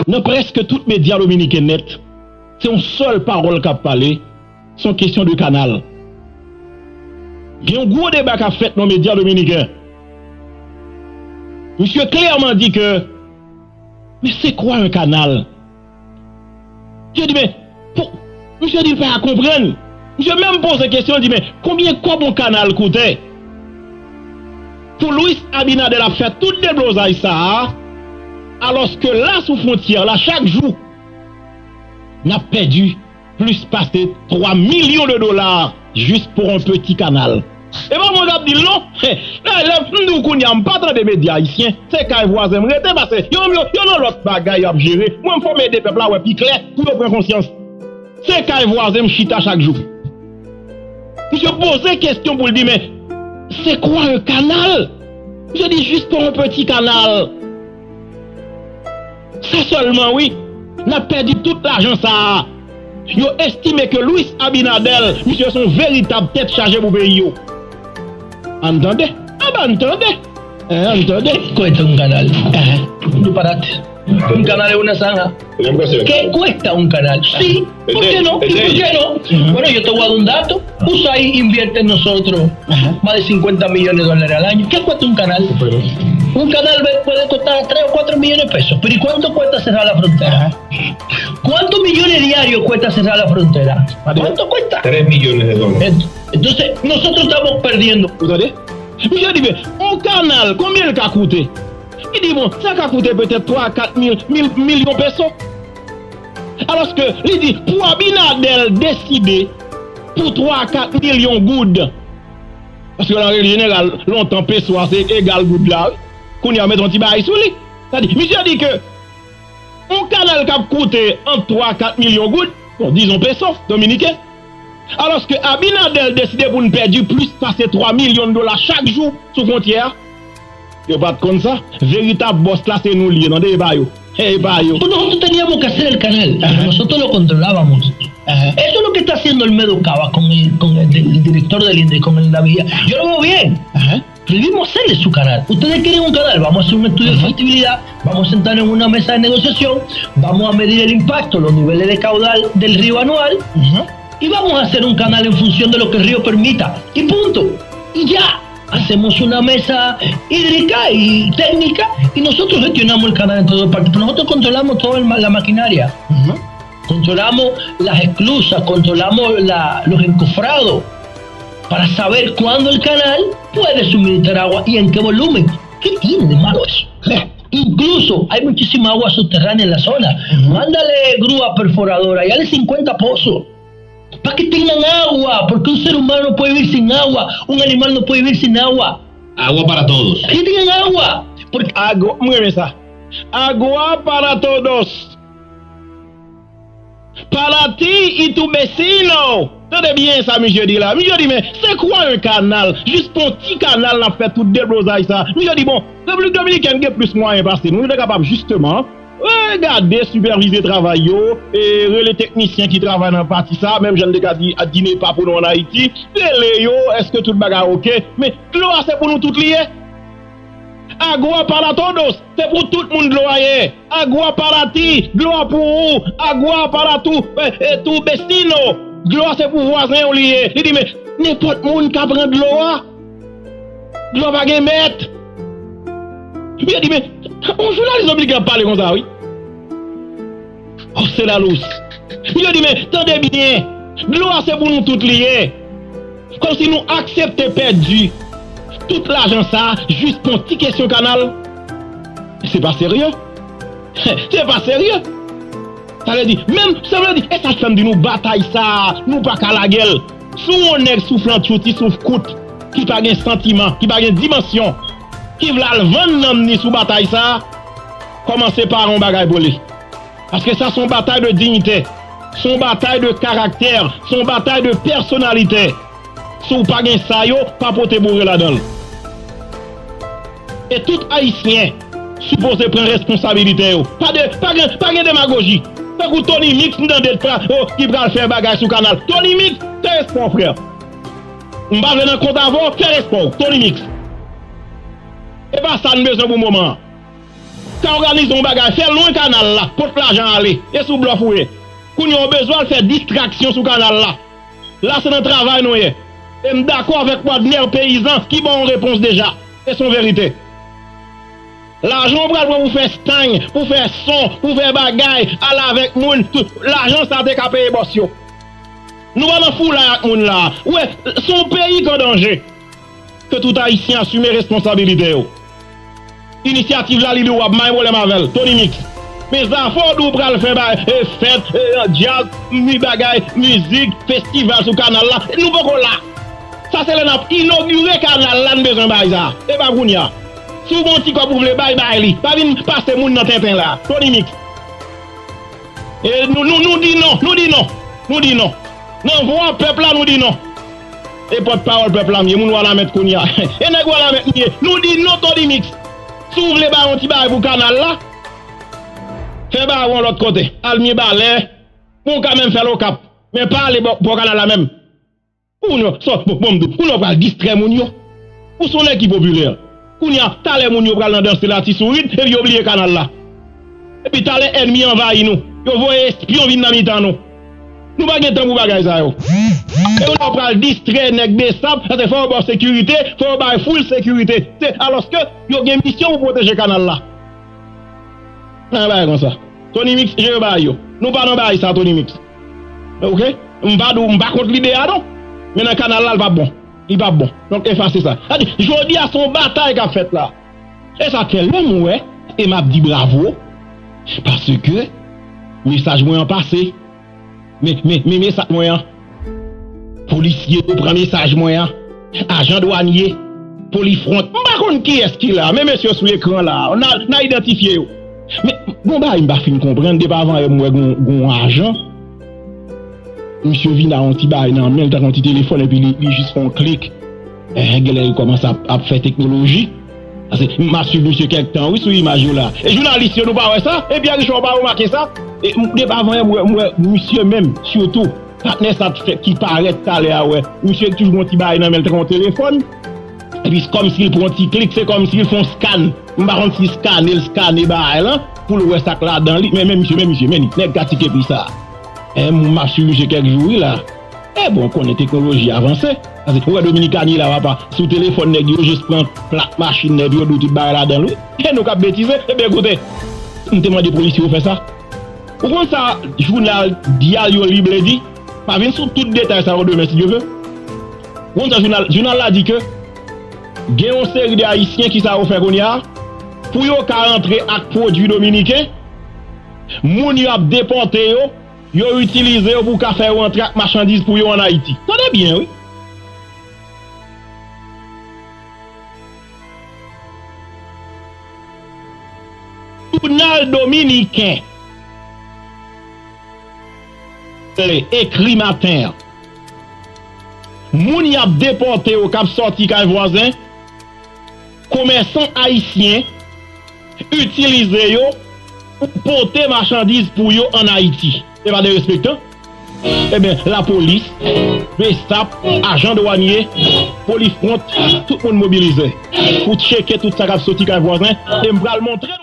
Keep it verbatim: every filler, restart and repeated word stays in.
Nan prèske tout medya dominiken nèt, se yon sèl pawòl k ap pale, se yon kesyon de kanal. Gen yon gwo deba k ap fèt nan medya dominiken. Misye klèman di ke, mais c'est quoi un canal? Misye di, men, pou, misye di l pa ka konprann. Misye menm poze kesyon, li di, men, konbyen kòb yon kanal koute? Pou Luis Abinader ap fè tout deblozay sa a, alòske la sou fwontyè la, chak jou, n ap pèdi plis pase twa milyon de dola jis pou yon peti kanal. E pa mwen k ap di l non. Lè, lè m di w kounye a, m pa tande medya ayisyen. Se kay vwazen m rete, paske yo menm yo, yo nan lòt bagay y ap jere. Mwen, m fò m ede pèp la wè pi klè pou yo pran konsyans. Se kay vwazen m chita chak jou. Misye poze kesyon pou l di, men, c'est quoi un canal? Misye di, juste un petit canal. Sa sèlman, wi, n ap pèdi tout lajan sa a. Yo estime ke Luis Abinader, misye se yon veritab tèt chaje pou peyi yo. Ann tande. Ann tande. Ann tande. Cuesta un canal. Disparate. Un canal es una zanja. ¿Qué cuesta un canal? Sí. ¿Por qué no? ¿Y por qué no? Bueno, yo te voy a dar un dato. USAID invierte en nosotros más de cincuenta millones de dólares al año. ¿Qué cuesta un canal? Un canal puede costar tres o cuatro millones de pesos. Pero ¿y cuánto cuesta cerrar la frontera? ¿Cuántos millones diarios cuesta cerrar la frontera? ¿Cuánto cuesta? Tres millones de dólares. Entonces, nosotros estamos perdiendo. Ou tande? Misye di, men, yon kanal, konbyen l ka koute? Li di, bon, sa ka koute petèt twa a kat mil, mil milyon peso. Alòske li di, pou Abinader deside pou twa a kat milyon goud, paske an règ jeneral, lontan peso a se egal goud la, wi. Kounye a, yo mete yon ti bagay sou li. Sa di, misye di ke yon kanal k ap koute ant twa a kat milyon goud, bon, dizon peso dominiken, alòske Abinader deside pou n pèdi plis pase twa milyon dola chak jou sou fwontyè a. Yo pa t konn sa. Veritab bòs la, se nou l ye, tande, e pa yo. E pa yo. Pues nosotros teníamos que hacer el canal, pero nosotros lo controlábamos. Eso es lo que está haciendo Olmedo Cava con el, con el, el director del INDRI, con el Navidad. Yo lo veo bien. Prohibimos hacerle su canal. Ustedes quieren un canal, vamos a hacer un estudio de factibilidad, vamos a sentarnos en una mesa de negociación, vamos a medir el impacto, los niveles de caudal del río anual, y vamos a hacer un canal en función de lo que el río permita. Y punto. Y ya. Hacemos una mesa hídrica y técnica y nosotros gestionamos el canal en todas partes. Pero nosotros controlamos toda el ma- la maquinaria. Controlamos las esclusas, controlamos la- los encofrados para saber cuándo el canal puede suministrar agua y en qué volumen. ¿Qué tiene de malo eso? Incluso hay muchísima agua subterránea en la zona. Mándale grúa perforadora y dale cincuenta pozos para que tengan agua, porque un ser humano no puede vivir sin agua, un animal no puede vivir sin agua. Agua para todos. Que tengan agua. Porque Agua, mwen renmen sa. Agua para todos. Para ti y tu vecino. Tande byen sa misye di la. Misye di, men, c'est quoi un canal? Jis pou yon ti kanal n ap fè tout deblozay sa. Misye di, bon, Repiblik Dominikèn gen plis mwayen pase nou. Nou te kapab jisteman gade, sipèvize travay yo, e rele teknisyen ki travay nan pati sa, menm jan n te ka di a DINEPA pou nou ann Ayiti, rele yo, èske tout bagay oke? Men dlo a se pou nou tout li ye. Agua para todos, se pou tout moun dlo a ye. Agua para ti, dlo a pou ou. Agua para tu, eh, eh, tu vecino, dlo a se pou vwazen ou li ye. Li di, men, nenpòt moun ka pran dlo a. Dlo a pa gen mèt. Misye di, men, yon jounalis oblige ap pale konsa, wi. Oh, c'est la loose. Misye di, men, tande byen. Dlo a se pou nou tout li ye. Kòmsi nou aksepte pèdi tout lajan sa a jis pou yon ti kesyon kanal. Se pa serye. Se pa serye. Sa vle di, menm, sa vle di, e sa k fè m di nou batay sa a, nou pa ka lage l. Si w yon nèg souflantchou, ti souf kout, ki pa gen santiman, ki pa gen dimansyon, ki vle al vann nanm ni sou batay sa a, kòmanse pare yon bagay pou li. Paske sa se yon batay de diyite, se yon batay de karaktè, se yon batay de pèsonalite. Si w pa gen sa yo, pa pote boure ladan l. E tout Ayisyen sipoze pran responsabilite yo. Pa de, pa gen, pa gen demagoji. Tankou Tony Mix, m tande pra, oh, ki pral fè bagay sou kanal. Tony Mix, fè respè w, frè. M pa vle nan kont avè w, fè respè w, Tony Mix. E pa sa n bezwen pou moman an. Ka òganize yon bagay, fè lwen kanal la, kot lajan ale. E sou blòf ou ye. Kounye a w bezwen al fè distraksyon sou kanal la. La se nan travay nou ye. E m dakò avèk pwòdnè peyizan ki ba w yon repons deja. E se yon verite. Lajan w pral pran pou fè stang, pou fè son, pou fè bagay, al avèk moun, tout lajan sa te ka peye bòs yo. Nou pa nan foulay ak moun la. Ou wè, se yon peyi ki an danje. Ke tout Ayisyen asime responsabilite yo. Inisyativ la, li di w ap may pwoblèm avè l. Tony Mix. Men zafè w di w pral fè bay, e, fèt, e, djaz, mi bagay, mizik, festival sou kanal la. Nou poko la. Sa se lè n ap inogire kanal la n bezwen bay sa. E pa kounye a. Si w gen yon ti kòb ou vle bay, bay li. Pa vin pase moun nan tenten la. Tony Mix. E nou, nou, nou di non, nou di non, nou di non. Nan vwa pèp la, nou di non. E pòtpawòl pèp la m ye, moun Wanament kounye a. E nèg Wanament m ye, nou di non Tony Mix. Si w vle bay yon ti bagay pou kanal la, fè bagay ou yon lòt kote. Al Mibalè, bon, w ka menm fè l Okap. Men pa ale bò, bò kanal la menm. Ou non, sòt, bon, bon, m di w, ou non pral distrè moun yo. Ou se yon nèg ki popilè. Kounye a, talè moun yo pral nan danse la, ti sourit, epi yo bliye kanal la. Epi talè ènmi anvayi nou. Yo voye espyon vin nan mitan nou. Nou pa gen tan pou bagay sa yo. E ou non pral distrè nèg Besap, paske fò yo ba w sekirite, fò yo bay full sekirite. Se, alòske yo gen misyon pou pwoteje kanal la. Nan bagay konsa. Tony Mix jere bagay yo. Nou pa nan bagay sa, Tony Mix. Oke? M pa di w, m pa kont lide a non. Men nan kanal la, l p ap bon. Li p ap bon. Donk, efase sa. Sa di, jodi a, se yon batay k ap fèt la. E sa fè lè m wè, e m ap di bravo, paske mesaj mwen an pase. Men, men, men mesaj mwen an. Polisye yo pran mesaj mwen an. Ajan dwanye, Polifront. M pa konn kiyès ki la, men mesye sou ekran la. N a, n a idantifye yo. Men, gon bagay m pa fin konprann, depi avan yè m wè gon, gon ajan. Misye vin a yon ti bagay nan men l, tankou yon ti telefòn, epi li, li jis fè yon klik. Eh, genlè li kòmanse ap, ap fè teknoloji. Paske m ap swiv misye kèk tan, wi, sou imaj yo la. E jounalis yo, nou pa wè sa? E Pierre Richard, ou pa remake sa? E m, depi avan yè, m wè, m wè misye menm, sitou, patnè sa t fè, ki parèt talè a, wè. Misye toujou gon ti bagay nan men l, tankou yon telefòn. Epi, kòmsi l pran yon ti klik, se kòmsi l fè yon scan. M pa konn si skane l skane bagay lan, pou l wè sa k ladan li. Men, men misye, men misye, men li, nèg ka tike pri sa. Eh, m ap swiv misye kèk jou, wi, la. E bon, konnen teknoloji avanse. Paske ou wè Dominikani la, papa, sou telefòn nèg yo jis pran plak machin nan epi yo di w tout bagay ladan l, wi. E nou k ap betize. Ebyen, koute, m te mande polisye yo fè sa. Ou konn sa jounal Dyal Yo Lib la di? M a vin sou tout detay sa yo demen, si Dye vle. Ou konn sa jounal, jounal la di ke gen yon seri de Ayisyen ki sa yo fè kounye a, pou yo ka rantre ak pwodui dominiken, moun yo ap depòte yo, yo itilize yo pou ka fè yo antre ak machandiz pou yo ann Ayiti. Tande byen, wi. Jounal dominiken ekri maten an. Moun y ap depòte yo k ap sòti kay vwazen, komèsan ayisyen itilize yo pou pote machandiz pou yo ann Ayiti. Se pa derespektan? Ebyen, lapolis, besap, ajan dwanye, polifwont, tout moun mobilize pou tcheke tout sa k ap soti kay vwazen. E m pral montre nou.